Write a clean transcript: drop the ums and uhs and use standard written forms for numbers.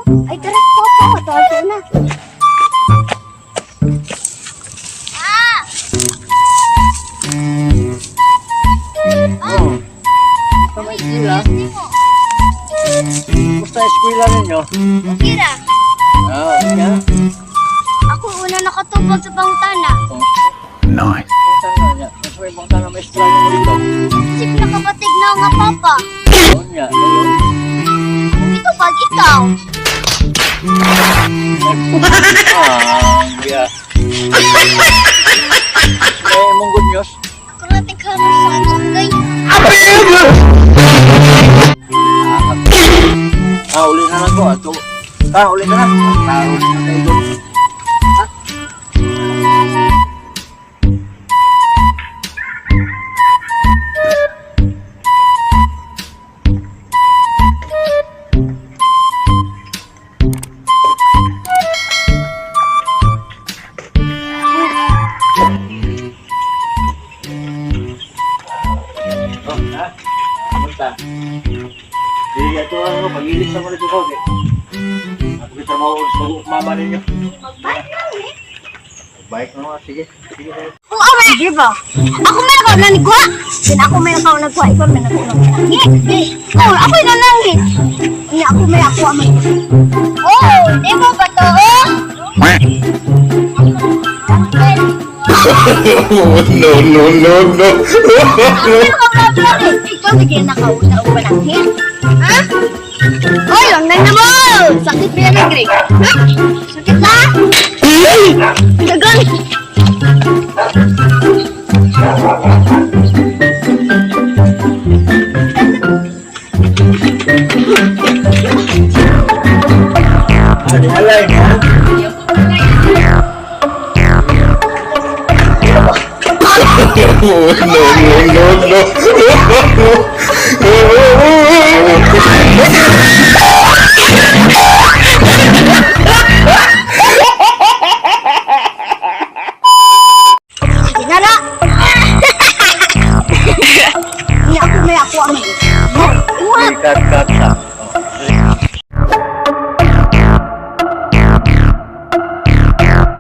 Ay, tara, papa. Tawag na. Ah! Oh. Sa may eskwela. Kumusta eskwela ninyo? Okay ra. Ah, nga. Ako una nakatubag sa pangutana. Nice. Bangtana niya. Mas may bangtana maestra niyo dito. Kasi pinakabatig na nga, papa. Oo niya. Ayun. Kung ito pag ikaw. Ah, yeah. Eh, mong good news. Ako natin ka ng Samsung gay. Ah, uli na lang ko. Ato. Ah, uli na lang. Ah, uli na tayo doon. Oh, ha? Kamusta? Di ato ano, pagilis sa mga ko eh. Ako kita mo sa mama ninyo. Magbike lang eh. Bike na nga, sige. Sige. Sige. Oo, may. Ba? Ako may nakaw na nagkuha. Sin ako may nakaw nagkuha, ikaw may nakaw nagkuha. Oh, ako na lang eh. Unya ako may ako man. Oh, di mo ba to? Oh? No, no, no, no. Ako may nakaw na eh. Ikaw bigyan nakaw na upananghin. Ha? Oy, ang nang mo. Sakit ba yan, Greg? Ha? Sakit na? Dagan. Ano alay ha? No, no, no, no.